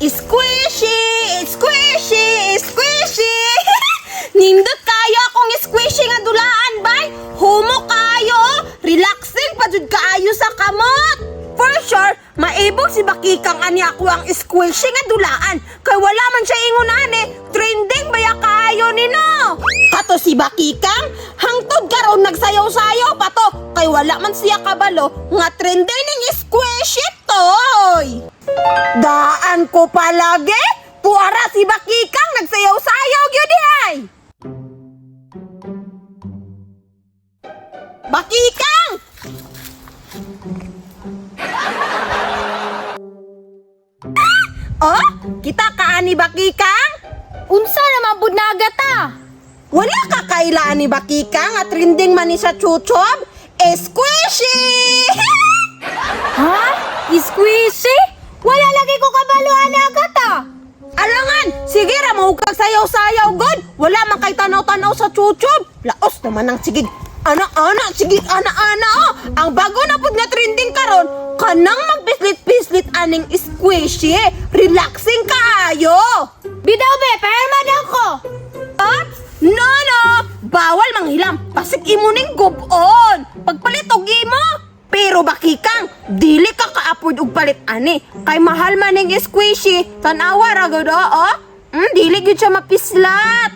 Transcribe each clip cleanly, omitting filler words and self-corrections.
Squishy! Squishy! Squishy! Nindot kayo akong squishy nga dulaan, bay! Humo kayo! Relaxing pa jud kaayo sa kamot! For sure, maibog si Bakikang ani ako ang squishy nga dulaan. Kay wala man siya ingon ani, trending baya kaayo nino. Kato si Bakikang, hangtod karon nagsayaw-sayaw pa to. Kay wala man siya kabalo nga trending ning squishy toy. Daan ko palagi, tuara si Bakikang nagsayaw-sayaw gyud ay. Bakikang! Oh, kita ka ani Bakikang? Unsa naman pud na Agata? Wala ka kailaan ni Bakikang at trending man ni sa chuchob? Eh, squishy! Ha? Squishy? Wala lagi ko kabaluan ni Agata. Alangan! Sige ra, mahugkag sayaw-sayaw, god! Wala man kay tanaw-tanaw sa chuchob! Laos naman ang sigig! Ana-ana, sige, ana-ana, oh! Ang bago na pud nga trending karon, kanang magpislit-pislit aning squishy! Relaxing kaayo! Bidaw be, paherma daw ko. Ops! No, no! Bawal manghilam! Pasig imo ning gubon! Pagpalit og imo! Pero bakikang, dili ka ka-afford og palit ani. Kay mahal man ning squishy. Tan-awa ra gud oo. Dili gyud siya mapislat.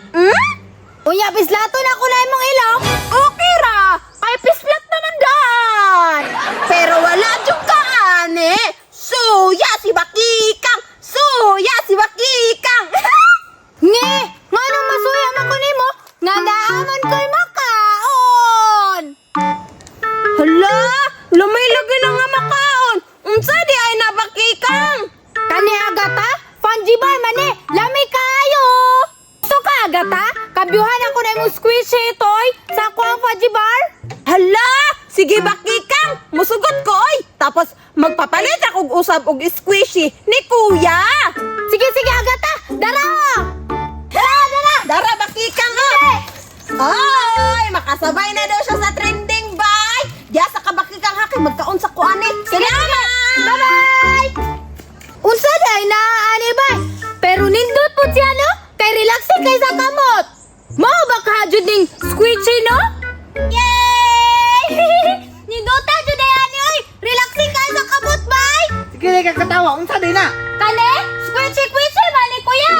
Unya pislaton ako na imong ilong. Okay ra! Kay pislat naman daan! Pero wala jud ka ani. Suya si Bakikang! Suya si Bakikang! Nge, nganong masuya man ko nimo? Nga naaman ko'y makaon. Hala! Lumay lagi na nga makaon! Unsa di ay nabakikang? Kani Agata, fungi bar man eh, lami kaayo. Gusto ka Agata? Kabyuhan ako na imong squishy toy sa ako ang fudgy bar. Hala! Sige bakikang! Musugot ko oy! Tapos magpapalit akong usab og squishy ni kuya! Sige sige Agata, dara. Dara, dara! Dara bakikang oh! Ay! Makasabay na daw siya sa trending bay! Diya sa kabakikang ha kay magkaon sa kuan eh. Salamat! Bye-bye! Unsa day na ani bay? Pero nindot po siya no? Kay relaxing kay sa kamot. Mao ba ka jud ning squishy no? Yay! Nindota jud ay ani oy. Relaxing kay sa kamot bay. Sige na kakatawa, unsa din na? Kale, squishy squishy man ni kuya.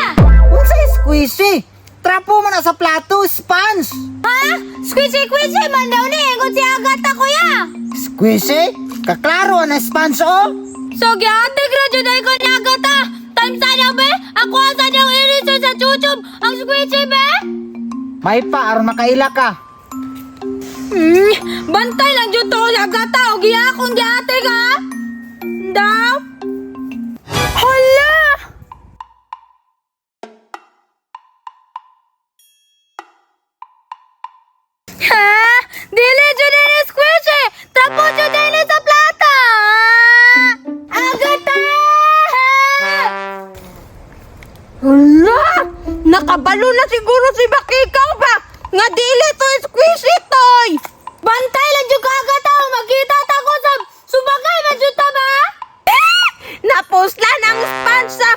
Unsa squishy? Trapo man na sa plato, sponge. Ha? Squishy squishy man daw ni ingon si Agata kuya. Squishy? Kaklaro na sponge oh. So gihatag ra jud ay ko ni Agata. Time sa daw be. Ako ang sa daw i-research sa YouTube ang squishy be. May pa aron makaila ka. Bantay lang jud to sa Agata og iya akong gihatag ha. Daw. Hala! Ha? Dili jud ni squishy. Trapo jud ni sa plata. Agata! Hala! Nakabalo na siguro si Bakikaw ba? Nga dili to squishy toy! Bantay lang jud ka Agata, magkita ta ko sa subagay man jud ta ba? Napuslan ang sponge sa